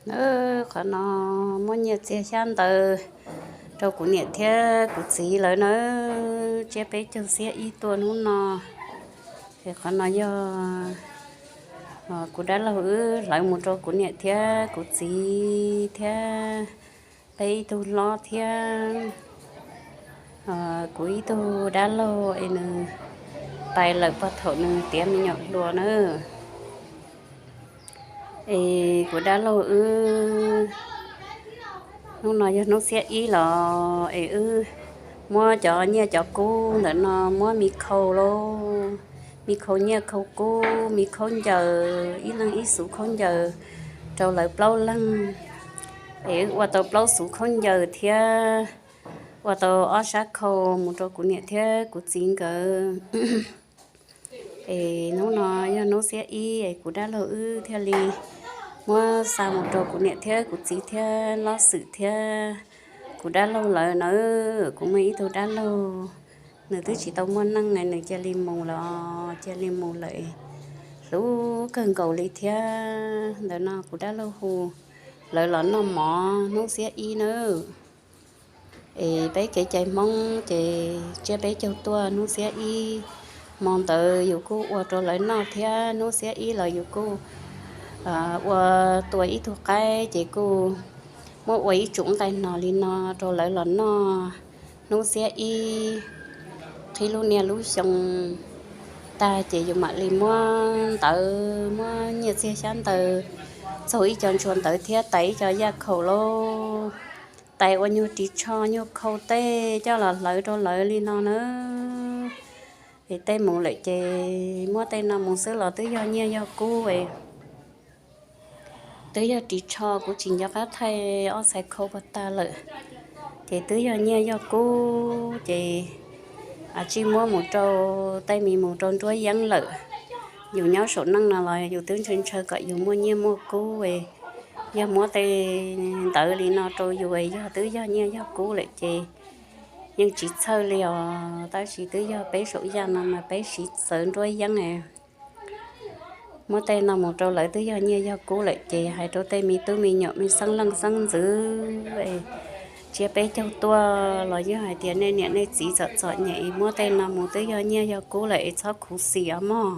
Qhov no muab nyiaj txiag xyab ntawv rau kuv niam thiab kuv txiv lawv nawb, tsiab peb caug xiab ib tuaj hnub no. Es qhov no yog kuv dab laug wb hlawv mus rau kuv niam thiab kuv txiv thiab peb ib tug hlob thiab kuv ib tug dab laug es nws pais lawm puag thaum nws tiav me nyuam hluas nawb. Es kuv dab laug wb, hnub no yog hnub xiab ib los es wb muab cov nyiaj cov kub ntawm no muab me khau lauj, me khau nyiaj khau kub, me khaub ncaws, ib leeg ib xuv khaub ncaws rau lawv plaub leeg. Es wb ua tau plaub xuv khaub ncaws thiab ua tau ob sab khau mus rau kuv niam thiab kuv txiv nkawd. Es hnub no yog hnub xiab ib es kuv dab laug wb thiaj li muab xa mus rau kuv niam thiab kuv txiv thiab Lob Xwm thiab kuv dab laug lawv nawb. Kuv muaj ib tug dab laug, nws twb tsis tau muaj neej es nws cia li mus lawm, cia li mus lawm, hlub kawg nkaus li thiab. Ntawm no kuv dab laug hu lawv los noj mov hnub xiab ib nawb. Es peb kev cai Hmoob ces tsiab peb caug tuaj hnub xiab ib, hmo ntawd yus kuj ua rau lawv noj thiab hnub xiab ib los yus kuj ua tua ib tug qaib ces kuj muab ua ib tsum nqaij hno li no rau lawv los noj hnub xiab ib. Qhib lub niaj lub xyoo tag ces yus mam li muab ntawv, muab nyiaj txiag xyab ntawv txaug ib co ntsuag ntawv thiab tais ib co yaj khaum lauj, tais ua nyuag ris tsho nyuag khau tej coj los hlawv rau lawv li no na. Es tej mus lawm ces muab tej no mus xwb los twb yog nyiaj yog kub es twb yog ris tsho, kuv tsis nco qab thaij ob txhais khau puag ta lawm. Ces twb yog nyiaj yog kub ces a tsij muab mus rau tej mis mus rau nruab yeeb lawm. Yus nyob saum neej no los yus twb ntshaw ntshaw kom yus muaj nyiaj muaj kub, yog muab tej ntawv li no rau yus yog twb yog nyiaj yog kub lawm ces yeej tsis txhawj li os. Tab sis twb yog peb saum yaj no mas peb siv txawv nruab yeeb. Muab tej no mus rau lawv twb yog nyiaj yog kub lawm ces hais rau tej me tub me nyuam me xeeb leej xeeb ntxwv, tsiab peb caug tuaj los yog hais tias nej niam nej txiv txom txom nyem es muab tej no mus twb yog nyiaj yog kub lawm es txhob khuv xim os mog.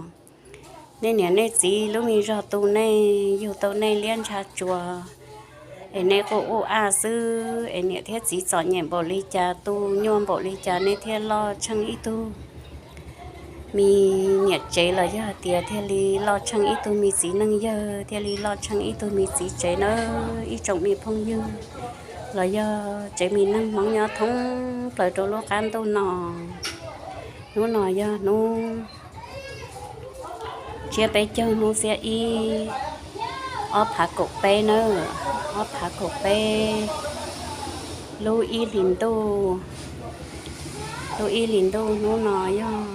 Nej niam nej txiv lub me zog tu nej yug tau nej liab ntsha tsuas es nej quj uj aj xwb es niam thiab txiv txom nyem npaum li cas tu nyuaj npaum li cas nej thiaj loj tsheej ib tug me niam tsev los yog hais tias thiaj li loj tsheej ib tug me txiv neej yawg, thiaj li loj tsheej ib tug me txiv tsev nawb ib tsoom me phooj ywg los yog tsev me neeg Hmoob nyob thoob plaws rau lub qab ntuj no. Hnub no yog hnub tsiab peb caug hnub xiab ib, ob phav kaum peb nawb, ob phav kaum peb, lub ib hlis ntuj, lub ib hlis ntuj hnub no yog,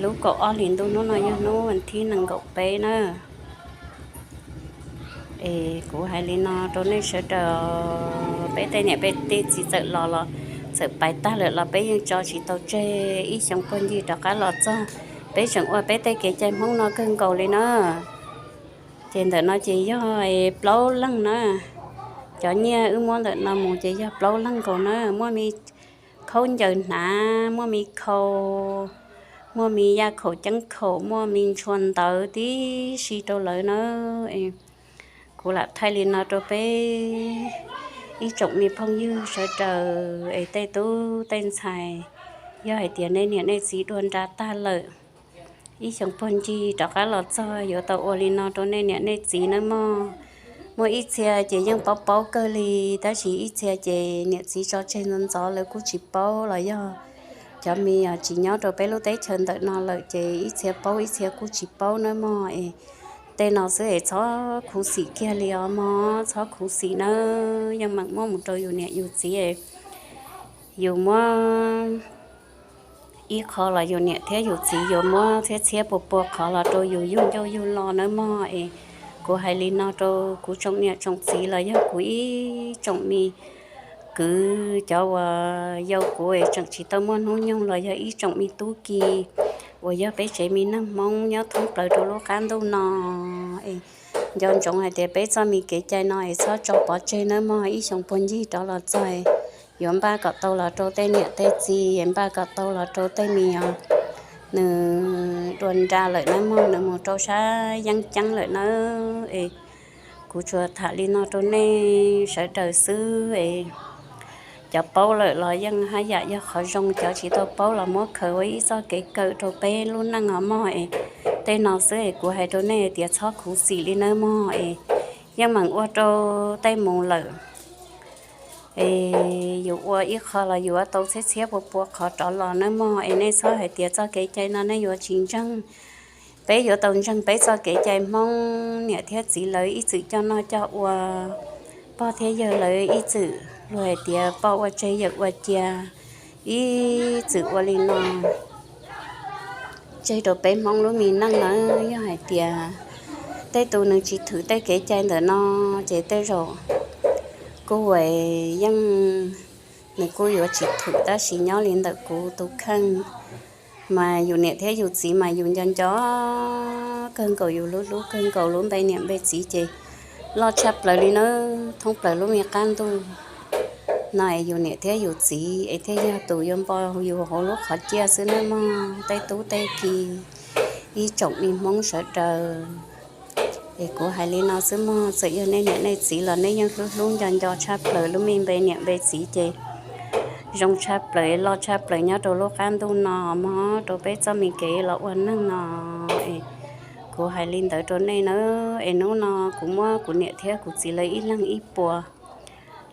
lub kaum ob hlis ntuj hnub no yog hnub vas thib nees nkaum peb na. Es kuv hais li no rau nej sawv daws, peb tej niam peb tej txiv txawm los los txawm pais tag lawm los peb yeej tso tsis tau tseg, ib xyoo puag ncig rov qab los txog peb tseem ua peb tej kev cai Hmoob no kawg nkaus li na. Ces ntawm no ces yog plaub leeg na, cov nyiaj wb muab ntawm no mus ces yog plaub leeg nkaus na, muaj me khaub ncaws hnav, muaj me khau, muaj me yaj khaum ceeb khaum, muaj me ntshua ntawv tib si rau lawv na. Kuv lam thaij li no rau peb ib tsoom me phooj ywg sawv daws es tej tub tej ntxhais, yog hais tias nej niam nej txiv dua nra tag lawm, ib xyoo puag ncig rov qab los txog yuav tau ua li no rau nej niam nej txiv nawb mog. Muaj ib txhia ces yeej paub paub kawg li, tab sis ib txhia ces niam txiv tso tseg ntxov ntxov lawv kuj tsis paub los yog cov me tsis nyob rau peb lub teb chaws ntawm no lawm ces ib txhia paub ib txhia kuj tsis paub nawb mog. Es tej no xwb es txhob khuv xim kiag li os mog, txhob khuv xim nawb, yeej meem muab mus rau yus niam yus txiv, yus muab ib qho los yus niam thiab yus txiv yuav muab txhiab txhiab pua pua qhov los rau yus yug ncauj yug lo nawb mog. Es kuv hais li no rau kuv tsoom niam tsoom txiv los yog kuv ib tsoom me kwv, cov uas yau kuv es tseem tsis tau muaj hnub nyoog los yog ib tsoom me tub ki uas yog peb tsev me neeg Hmoob nyob thoob plaws rau lub qab ntuj no. Es nco ntsoov hais tias peb txoj me kev cai no es txhob tso pov tseg nawb mog. Ib xyoo puag ncig rov los txog, yuav npaj kom tau los rau tej niam tej txiv, npaj kom tau los rau tej me nyuam, nws dua nra lawm nawb mog, nws mus rau sab yeeb ceeb lawm nawb. Es kuv tsuas tham li no rau nej sawv daws xwb es cov paub lawm los yeej haj yam yog qhov zoo, cov tsis tau paub los muab khaws ua ib txoj kev kawm rau peb lub neej os mog. Es tej no xwb es kuv hais rau nej tias txhob khuv xim li nawb mog. Es yeej meem ua rau tej mus lawm es yus ua ib qho los yus yuav tau txhiab txhiab pua pua qhov rov los nawb mog. Es nej txhob hais tias txoj kev cai no nej yuav tsis ntseeg. Peb yuav tau ntseeg peb txoj kev cai Hmoob, niam thiab txiv lawv ib txwm coj noj coj ua, pog thiab yawg lawv ib txwm luag hais tias poj ua tseg yawm ua cia, ib txwm ua li no tseg rau peb Hmoob lub me neej na. Yog hais tias tej tus nws tsis thwm tej kev cai ntawm no ces tej zaum kuj yeej nws kuj yuav tsis thwm, tab sis nyob li ntawm kuv tus kheej mas yus niam thiab yus txiv mas yus nco nco kawg nkaus, yus hlub hlub kawg nkaus lub npe niam npe txiv ces loj tshaj plaws li na, thoob plaws lub me qab ntuj no es yus niam thiab yus txiv es thiaj yog tus yuav npo yus hauv lub qhov ciaj xwb nawb mog tej tub tej ki, ib tsoom me Hmoob sawv daws. Es kuv hais li no xwb mog, txawm yog nej niam nej txiv los nej yeej hlub hlub nco nco tshaj plaws lub me npe niam npe txiv ces zoo tshaj plaws loj tshaj plaws nyob rau lub qab ntuj no mog rau peb txoj me kev los ua neeg no. Es kuv hais li ntawd rau nej na. Es hnub no kuv muab kuv niam thiab kuv txiv lawv ib leeg ib puas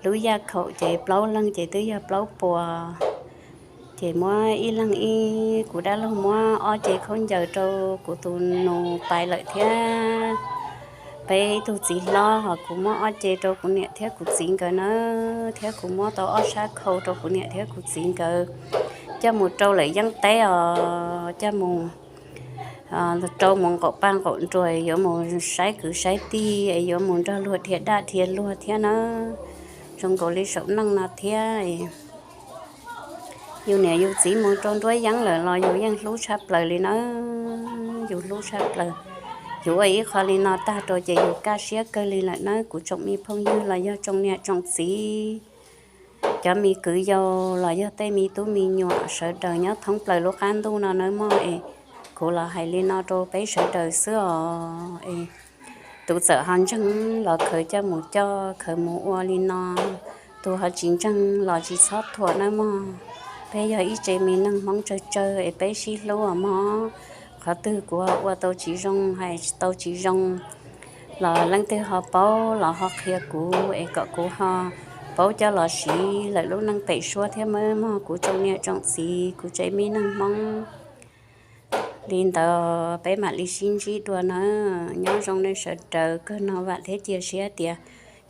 lub yaj khaum ces plaub leeg ces twb yog plaub puas. Ces muab ib leeg ib, kuv dab laug muab ob ce khaub ncaws rau kuv tus nus pais lawm thiab. Peb ib tug txiv hlob ho kuv muab ob ce rau kuv niam thiab kuv txiv nkawd na, thiab kuv muab tau ob sab khau rau kuv niam thiab kuv txiv nkawd coj mus rau lawm yeeb teb os, coj mus rau mus nqaum paj nqaum nruas, yuav mus saib kwv saib tij, yuav mus nrog luag dhia daj dhia luag thiab na. Zoo nkaus li saum neej no thiab. Yus niam yus txiv mus rau nruab yeeb lawm los yus yeej hlub tshaj plaws li na, yus hlub tshaj plaws. Yus ua ib qho li no tag rau ces yus kaj siab kawg li lawm na kuv tsoom me phooj ywg los yog tsoom niam tsoom txiv, cov me kwv yau los yog tej me tub me nyuam sawv daws nyob thoob plaws lub qab ntuj no nawb mog. Es kuv los hais li no rau peb sawv daws xwb os. Es tus txawm ho ntseeg los khaws coj mus coj khaws mus ua li no, tus ho tsis ntseeg los tsis txhob thuam nawb mog. Peb yog ib tsev me neeg Hmoob tsawg tsawg es peb sib hlub os mog. Qhov twg kuv ho ua tau tsis zoo hais tau tsis zoo los leej twg ho paub los ho qhia kuv es kom kuv ho paub coj los siv lawm lub neej pem suab thiab mog kuv tsoom niam tsoom txiv kuv tsev me neeg Hmoob. Li ntawd peb mam li sib ntsib dua na. Nyob zoo nej sawv daws, kawg no vam thiab cia siab tias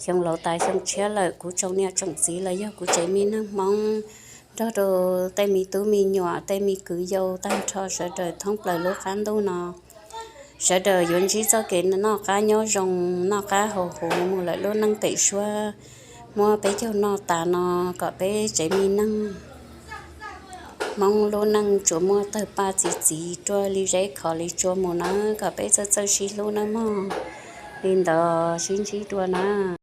xyoo laus tas xyoo tshiab lawm kuv tsoom niam tsoom txiv los yog kuv tsev me neeg Hmoob nrog rau tej me tub me nyuam tej me kwv yau tag nrho sawv daws thoob plaws lub qab ntuj no sawv daws yuav ntsib txoj kev noj qab nyob zoo, noj qab haus huv mus lawm lub neej pem suab. Muab peb caug noj tas no kom peb tsev me neeg Hmoob lub neej tsuas muaj tawg paj txi txiv ruaj li zeb khov li tsua mus nawb, kom peb txawj txawj sib hlub nawb mog. Li ntawd sib ntsib dua na.